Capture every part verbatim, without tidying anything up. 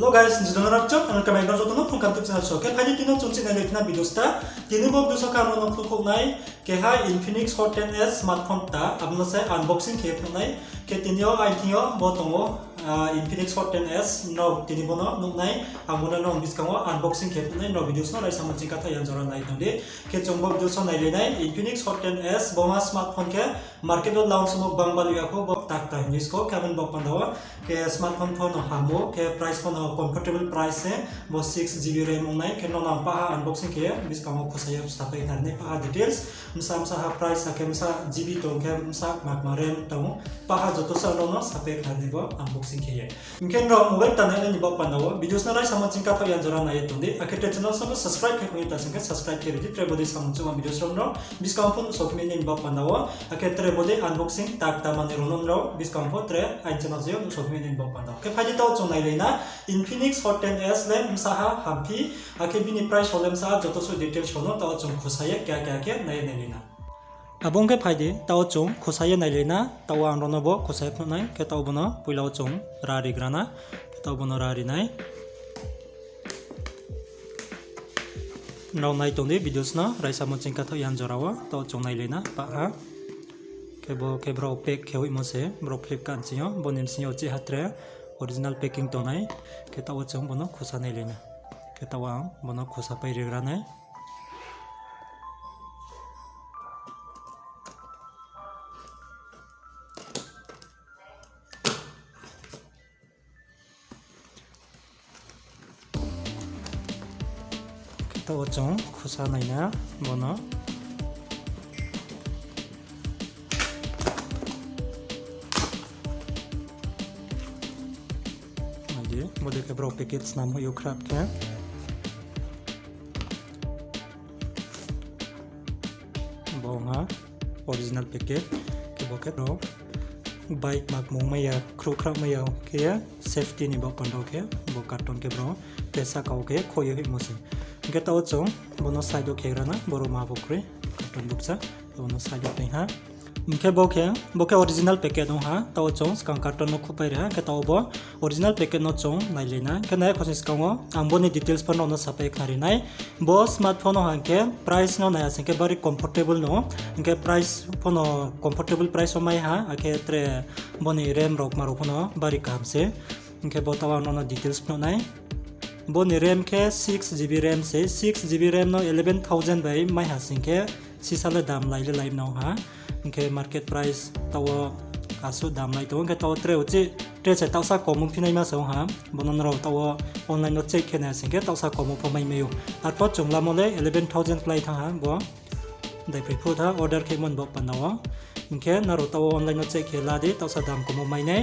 Hello guys, nji donor rao chok, ang kamai no joto no phung kam tip channel so. Khe phai di tini chung chini le khna video sta. Tini bo video so khe ang no phung khouh nai. Keha Infinix Hot ten S smartphone ta, abo no se unboxing khe phung nai. Khe tini yo aini thing yo bo tongo, ah, Infinix Hot ten S, nrao tini bo no nuh nai. Ang bo no nrao buskang wo unboxing khe phung nai, nrao videos no raisa mo chingkathaoh ya jora nai tong di. Khe chung bo video so nai le nai, Infinix Hot ten S, bo ma smartphone khe market wo launch mo bang bal ya kho, bo tak tak news kho, khe abo ni bo panda wo. Khe smartphone pho no hamo, khe price pho no comfortable price se, bo six G B RAM ong nai, khe no nang paha unboxing khe, buskang wo khusa ye sapai thanai paha details, msa msa ha price, akhe msa G B tong khe msa makma RAM tong, paha joto sa no no sapai thanai bo unboxing khe ye. Hing khe nrao mobile ta nai ni bo panda wo, videos no raisa mo chingkathaoh ya jora nai ye tong di, akhe tre channel so subscribe khe khong ye ta sing khe subscribe khe ri di, tre bo dei samung chuma videos rao no, buskang pho nuhsao khe mai nai ni bo panda wo, akhe tre bo dei unboxing tak ta mani rao no nrao, buskang pho tre aini channel je yo nuhsao khe mai nai ni bo panda wo. Khe phai di taoh chung nai le na, Infinix Hot ten S le msa ha hamphi, akhe bini price rao le msa ha joto so details rao no taoh chung khusa ye kya kya khe nai ye nai le na. Abo ong khe phai di, taoh chung khusa ye nai le na, taoh ang rao no bo khusa ye phnuh nai, khe taoh bo no poila wo chung ra ri gra na, khe taoh bo no ra ri nai. Nrao nai tong di videos no, raisa mo chingkathaoh ya jora wo, taoh chung nai le na, paha. Khe bo khe brao pack khe hoihmo se, brao Flipkart sing yo, bo ni bsing yo chih ha tre original packing tong nai, khe taoh wo chung bo no khusa nai le na. Khe taoh ang bo no khusa pai ri gra nai. Khe taoh wo chung khusa nai na bo no. Nai di, bo dei khe brao package snam hoih yo khrap khe. Bo ong ha original package, khe bo khe brao bike makmung mai ya, khruh khrap mai ya khe ye safety ni bo panda wo khe bo carton khe brao tesa kau khe khoih ye hoihmo se. Hing khe taoh wo chung bo no side wo khe gra na, boro ma bo kroi carton bukcha, bo no side wo tong ha. Hing khe bo khe, bo khe original package ong ha, taoh wo chung skang carton no khuhpai ri ha, hing khe taoh wo bo original package no chung nai le na. Hing khe nai khosni skang wo ang bo ni details pho nrao no sapai khnari nai. Bo smartphone no hing khe price no nai ha sing khe bari comfortable no, hing khe price pho no comfortable price wo mai ha, akhe tre bo ni RAM rao kma rao pho no bari kaham se. Hing khe bo taoh ang nrao no details phnuh nai. Bo ni RAM khe six GB RAM se, six GB RAM no eleven thousand bai mai ha sing khe sisa le dam lai le lai nang ha. Hing khe market price taoh wo asuh dam lai tong, hing khe taoh wo tre uchih, tre se taohsa kom ongphi naima se ong ha. Bo no nrao taoh wo online no check khe nai sing khe taohsa kom wo pho mai mai ou. Arphuh chung lamo le eleven thousand klái thanng ha bo. Daiphai phuh tha order khe mo ni bo panda wo. Hing khe nrao taoh wo online no check khe la di, taohsa dam kom wo mai nai.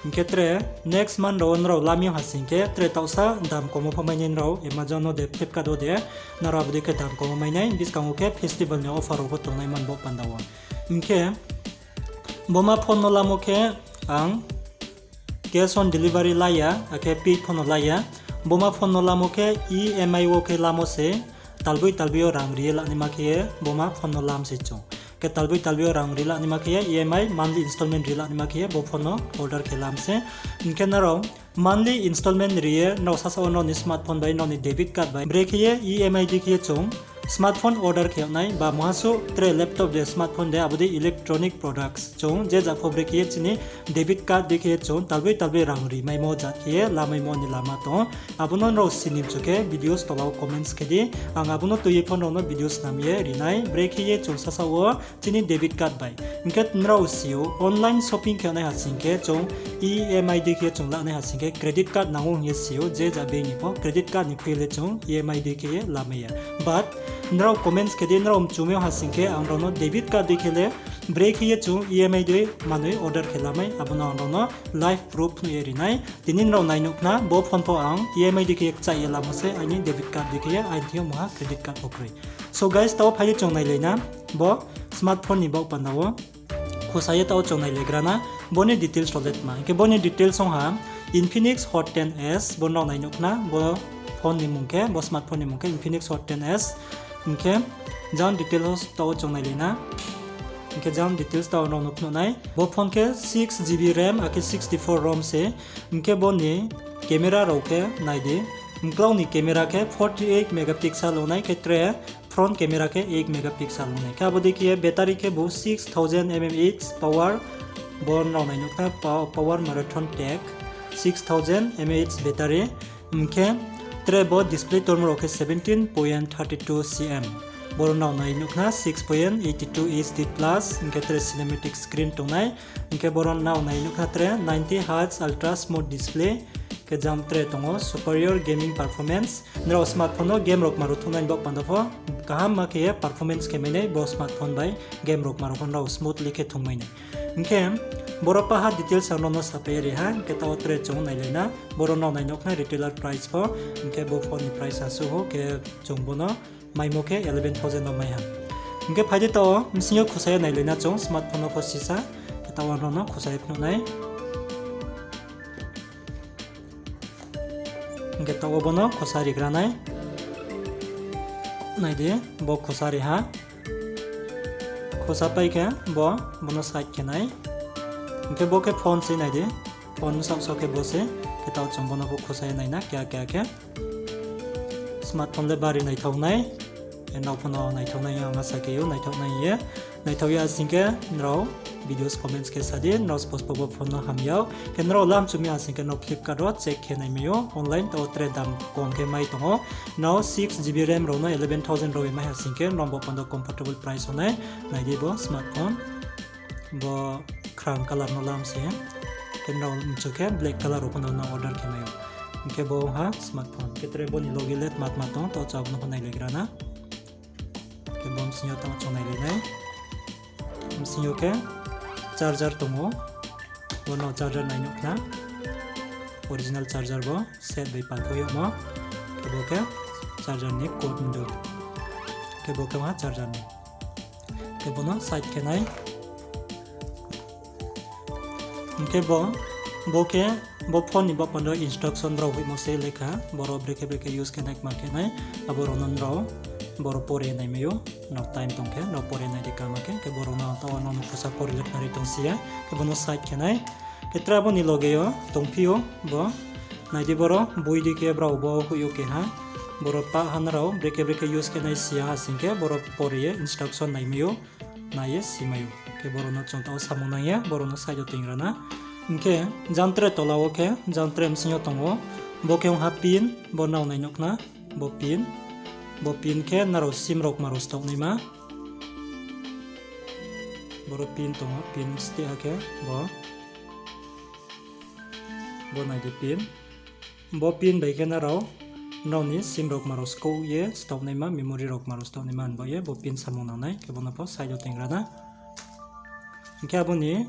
Hing khe tre next month rao wo nrao lami yo ha sing khe tre taohsa dam kom wo pho mai nai nrao Amazon wo de, Flipkart wo de, nrao abo dei khe dam kom wo mai nai, buskang wo khe festival ni offer rao pho tongnai mo ni bo panda wo. Hing khe bo ma phone no lamo khe ang cash on delivery la ya, akhe paid pho no la ya. Bo ma phone no lamo khe EMI wo khe lamo se, talboi talboi yo rang ri ye lanaima khe ye bo ma phone no lam se chung. Khe talboi talboi yo rang ri lanaima khe ye EMI, monthly installment ri lanaima khe ye bo phone no order khe lam se. Hing khe nrao monthly installment ri ye nrao sasa wo nrao ni smartphone bai, nrao ni debit card bai, brekhe ye EMI dei khe ye chung smartphone order khe yag nai, ba mungha suh tre laptop de, smartphone de, abo dei electronic products chung je ja pho brekhe ye chini debit card dei khe ye chung talboi talboi rang rimaimo ja khe ye lamaimo ni lama tong ou. Abo no nrao sini mchu khe videos tola wo comments khe di, ang abo no tui ye pho nrao no videos snam ye ri nai, brekhe ye chung sasa wo chini debit card bai. Hing khe nrao si ou, online shopping khe nai ha sing khe chung EMI dei khe chung lanai ha sing khe credit card nang ou hing ye si ou, je ja bank ni pho credit card ni khui le chung EMI dei khe ye lamai ya. But nrao comments khe di, nrao mchumai ha sing khe ang nrao no debit card dei khe le brekhe ye chung EMI dei manoi order khe lamai, abo no ang nrao no live proof phnuh ye ri nai. Tini nrao nai nuh khna, bo phone pho ang EMI dei khe ye kchaih ye lamo se, aini debit card dei khe ye, aini thing yo mungha credit card pho kroi. So guys, taoh wo phai di chung nailai na, bo smartphone ni baoh panda wo. Khusa ye taoh wo chung nailai gra na, bo ni details rao le tma. Hing khe bo ni details ong ha, Infinix Hot ten S, bo nrao nai nuh khna, bo phone ni mung khe, bo smartphone ni mung khe Infinix Hot ten S. Hing khe jang details taoh wo chung nailai na. Hing khe jang details tao nrao no phnuh nai. Bo phone khe six G B RAM akhe sixty-four ROM se. Hing khe bo ni camera rao khe nai di. Mklau ni camera khe forty-eight megapixel ong nai khe tre front camera khe eight megapixel ong nai. Khe abo dei khe battery khe bo six thousand mAh power. Bo nrao nai nuh kha pa-, Power Marathon Tech six thousand mAh battery. Hing khe tre bo display tormo rao khe seventeen point thirty two cm. Boro nrao nai nuh kha six point eight two H D plus, hing khe tre cinematic screen tong nai. Hing khe boro nrao nai nuh kha tre ninety hertz ultra smooth display. Khe jang tre tong ou superior gaming performance. Nrao smartphone no game rao kma rao thungnai ni baoh panda pho kaham ma khe ye performance khe mai nai bo smartphone bai game rao kma rao pho nrao smoothly khe thung mai nai. Hing khe boro paha details ang nrao no sapai ri ha, hing khe taoh wo tre chung nailai na. Boro nrao nai nuh kha retailer price pho, hing khe bo phone ni price asuh ho, khe chung bo no maimo khe eleven thousand no mai ha. Hing khe phai di taoh wo bsing yo khusa ye nailai na chung smartphone no pho sisa, khe taoh wo nrao no khusa ye phnuh nai. Hing khe taoh wo bo no khusa rigra nai. Nai di, bo khusa ri ha. Khusa pai khe bo, bo no side khe nai. Hing khe bo khe phone se nai di. Phone bsaoh so khe bo se. Khe taoh chung bo no pho khusa ye nai na, keha keha khe. Smartphone le bari naithao nai. Nrao pho no naithao nai ang asa khe ou, naithao nai ye. Naithao ya sing khe nrao videos comments khe sa di, nrao sbo sbo bo phone no ham yag. Khe nrao lam chu mi ha sing khe nrao Flipkart wo check khe nai mai ou, online taoh wo tre dam kom khe mai tong ou. Nrao six G B RAM rao no eleven thousand rao bai mai ha sing khe nrao bo panda comfortable price ong nai. Nai di bo smartphone. Bo khrang colour no lam se. Khe nrao mchu khe black colour rao pho no order khe mai ou. Hing khe bo ha smartphone. Khe tre bo ni loge le tma tma tong, taoh chung abo no pho nailaigra na. Khe bo bsing yo taoh chung nailai nai. Bsing yo khe charger tong ou. Bo no charger nai nuh khna. Original charger bo set bai palkhouh yagmo. Khe bo khe charger ni cord mdu. Khe bo khe ha charger ni. Khe bo no side khe nai. Hing khe bo, bo khe, bo phone ni baoh panda instruction rao hoihmo se lekha, boro brekhe brekhe use khe nai kma khe nai, abo rao no nrao, boro pore nai mai ou, nrao time tong khe, nrao pore nai di kama khe, khe boro no taoh wo nrao no khusa pore le khnari tong si ya, khe bo no side khe nai. Khe tre abo ni loge yo tongphi ou, bo, nai di boro, boi di khe brao bo hoih ou keha, boro pah ha nrao, brekhe brekhe use khe nai si ya ha sing khe, boro pore ye instruction nai mai ou. Nai ye si mai ou. Khe boro no chung taoh wo samung nang ye, boro no side yo toingra na. Hing khe jang tre tola wo khe, jang tre bsing yo tong ou. Bo khe ong ha pin, bo nrao nai nuh khna, bo pin. Bo pin khe nrao sim rao kma rao stop naima. Boro pin tong ou, pin steh ha khe bo. Bo nai di pin. Bo pin bai khe nrao, nrao ni sim rao kma rao skouh ye stop naima, memory rao kma rao stop naima hing bo ye, bo pin samung nang nai, khe bo no pho side yo toingra na. Hing khe abo ni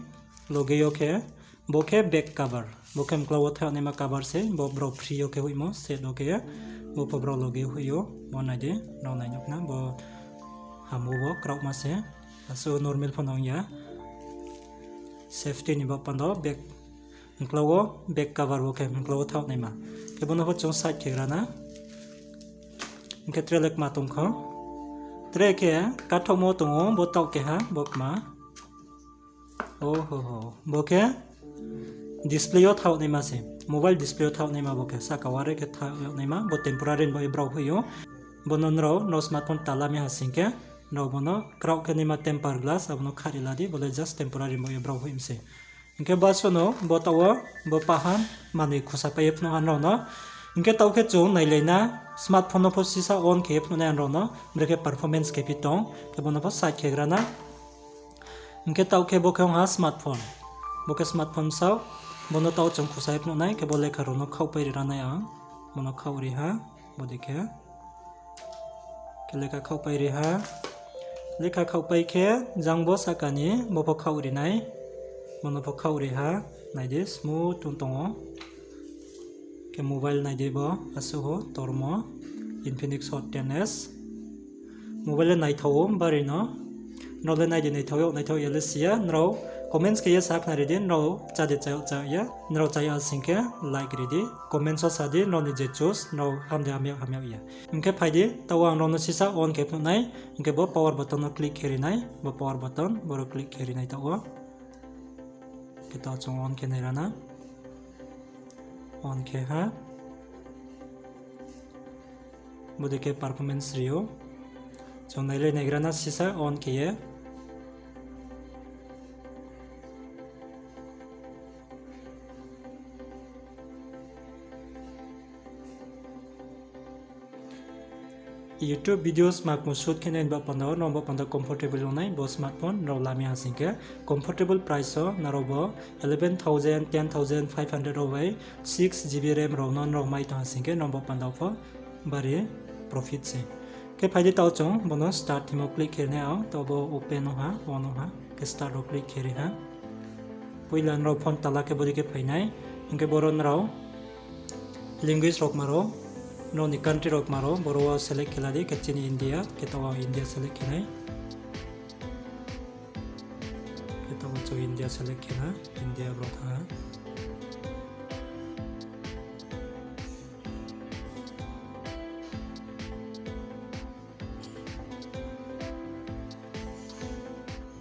loge yo khe, bo khe back cover, bo khe mklau wo thaoh naima cover se, bo brao free yo khe hoihmo, set wo khe, bo pho brao loge hoih ou, bo nai di, nrao nai nuh khna, bo ham wo bo kraohma se, asuh normal pho no ong ya. Safety ni baoh panda wo back, mklau wo back cover wo khe mklau wo thaoh naima. Khe bo no pho chung side khe gra na. Hing khe tre le kma tong kho. Tre khe kathaohmo tong ou, bo taoh keha, bo kma. Ohoho, bo khe display yo thaoh naima se. Mobile display yo thaoh naima bo khe, sahka ware khe thaoh yag naima, bo temporary bo ye brao hoih ou. Bo no nrao, nrao smartphone tala mi ha sing khe, nrao bo no kraoh khe naima tempered glass, abo no khari la di, bo le just temporary bo ye brao hoih mi se. Hing khe baso no, bo taoh wo, bo paha, manoi khusa pai ye phnuh ha nrao no. Hing khe taoh khe chung nailai na, smartphone no pho sisa on khe ye phnuh nai ang nrao no, brekhe performance khe phi tong, khe bo no pho side khe gra na. Hing khe taoh khe bo khe ong ha smartphone. Bo khe smartphone bsaoh, bo no taoh chung khusa ye phnuh nai, khe bo lekha rao no khaohpai ri ra nai ang. Bo no khaoh ri ha, bo dei khe. Khe lekha khaohpai ri ha. Lekha khaohpai khe, jang bo sahka ni, bo pho khaoh ri nai. Bo no pho khaoh ri ha, nai di, smooth ong tong ou. Khe mobile nai di bo, asuh ho, tormo, Infinix Hot ten S. Mobile le naithao ou, bari no. Nrao le nai di naithao yag, naithao ya le si ya, nrao comment Comments khe ye sa khnari di, nrao chá de chá yag chá yag ya, nrao chá yag sing khe like ri di, comments wo sa di, nrao ni je choose, nrao ham de hamyag hamyag ya. Hing khe phai di, taoh wo ang nrao no sisa on khe phnuh nai, hing khe bo power button no click khe ri nai, bo power button, boro click khe ri nai taoh wo. Khe taoh chung on khe nai ra na. On khe ha. Bodei khe performance ri ou. Chung nai le naigra na sisa on khe ye. YouTube videos ma kung shoot khe nai ni baoh panda wo, nrao baoh panda comfortable ong nai bo smartphone nrao la mi ha sing khe, comfortable price wo nrao bo eleven thousand, ten thousand five hundred wo bai six G B RAM rao no nrao mai tong ha sing khe, nrao baoh panda wo pho bari profit se. Khe phai di taoh chung bo no start hingmo click khe ri nai, ang taoh bo open ong ha, on ong ha, khe start wo click khe ri ha. Poila nrao phone tala khe bodei khe phai nai, hing khe boro nrao language rao kma rao, nrao ni country rao kma rao, boro wo select khe la di, khe chini India, khe taoh wo India select khe nai. Khe taoh wo chung India select khe na, India boro thanng ha.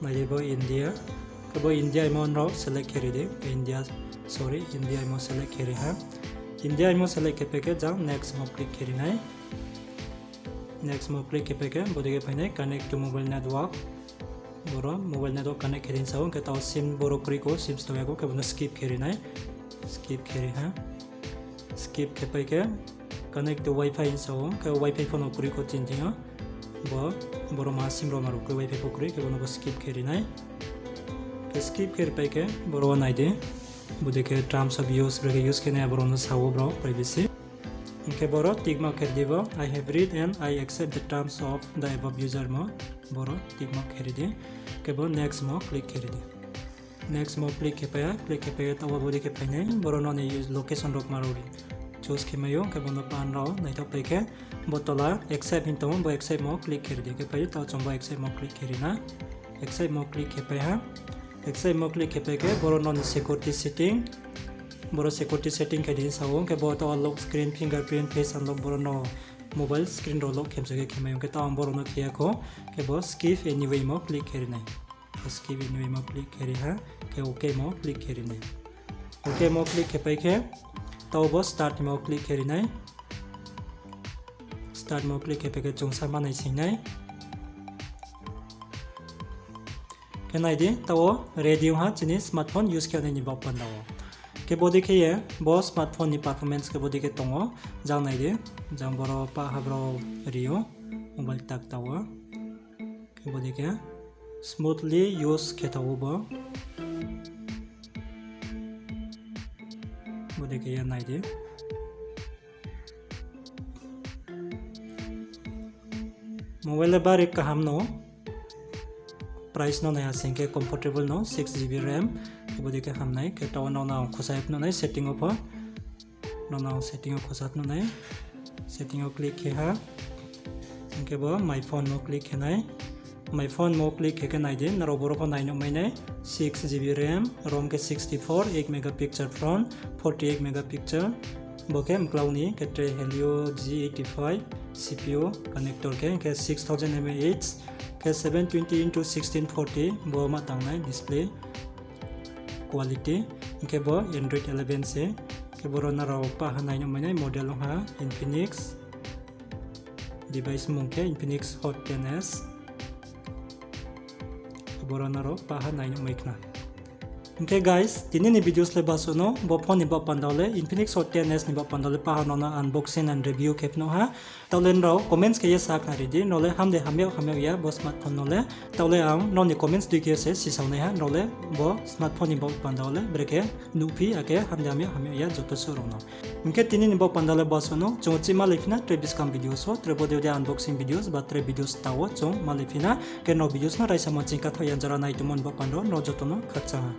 Nai di bo India. Khe bo India hingmo nrao select khe ri di. India, sorry, India hingmo select khe ri ha. India hingmo select khe pai khe jang next mo click khe ri nai. Next mo click khe pai khe bodei khe phai nai connect to mobile network. Boro mobile network connect khe di sa ou, khe taoh sim boro kroi kho, sim stao ya kho, khe bo no skip khe ri nai. Skip khe ri ha. Skip khe pai khe connect to Wi-Fi sa ou, khe Wi-Fi pho no kroi kho chini thing yo. Bo, boro ma sim rao ma rao kroi, Wi-Fi pho kroi, khe bo no bo skip khe ri nai. Khe skip khe ri pai khe boro wo nai di. Bodei khe terms of use, brekhe use khe nai abo rao no sa ou boro privacy. Hing khe boro tick mark khe ri di bo, I have read and I accept the terms of the above user mo. Boro tick mark khe ri di. Khe bo next mo click khe ri di. Next mo click khe pai ha, click khe pai khe taoh wo bodei khe phai nai, boro nrao ni location rao kma rao choose khe mai ou, khe bo no pan rao naithaoh pai khe bo tola accept hing tong ou, bo accept mo click khe ri di, khe phai taoh chung bo accept mo click khe ri na. Accept mo click khe pai ha. Accept mo click khe pai khe boro nrao ni security setting. Boro security setting khe di sa ou, khe bo taoh lock screen, fingerprint, face unlock boro no mobile screen rao lock khe msa khe khe mai ou, khe taoh ang boro no khe ya kho, khe bo skip anyway mo click khe ri nai. Skip anyway mo click khe ri ha, khe OK mo click khe ri nai. OK mo click khe pai khe, taoh bo start mo click khe ri nai. Start mo click khe pai khe chung sa ma nai sing nai. Khe nai di, taoh wo ready ong ha chini smartphone use khe nai ni baoh panda wo. Khe bodei khe ye, bo smartphone ni performance khe bodei khe tong ou, jang nai di, jang boro pah ha boro ri ou, mobile tak ta wo. Khe bodei khe smoothly use khe tha ou bo. Bodei khe ye nai di. Mobile le bari kaham no. Price no nai ha sing khe comfortable no, six G B RAM. Khe bodei khe ham nai, khe taoh wo nrao no ang khosa phnuh nai setting wo pho. Nrao no ang setting wo khosa phnuh nai. Setting wo click khe ha. Hing khe bo my phone mo click khe nai. My phone mo click khe khe nai di, nrao boro pho nai nuh mai nai. Six G B RAM, ROM khe sixty-four, eight megapixel front, forty-eight megapixel. Bo khe mklau ni, khe tre Helio G eighty-five, C P U connector khe, khe six thousand mAh, khe seven twenty into sixteen forty, bo ma tang nai display quality. Hing khe bo Android eleven se, khe boro nrao pah ha nai nuh mai nai model ong ha Infinix. Device mung khe Infinix Hot ten S. Boro nrao pah ha nai nuh mai khna. Hing khe guys, tini ni videos le basuh no, bo phone ni baoh panda wo le, Infinix Hot ten S ni baoh panda wo le pah ha nrao no unboxing and review khe phnuh ha. Taoh le nrao comments khe ye sa khnari di, nrao le ham de hamyag hamyag ya bo smartphone no le. Taoh le ang nrao ni comments dei khe se sisao nai ha, nrao le bo smartphone ni baoh panda wo le brekhe nuhphi, akhe ham de hamyag hamyag ya joto suh rao no. Hing khe tini ni baoh panda le basuh no, chung uchih malai phi na tre buskang videos wo, tre bodei de unboxing videos ba tre videos ta wo chung malai phi na, khe nrao videos no raisa mo ching kathaoh ya jora nai tongmo ni baoh panda wo nrao joto no khakchang ha.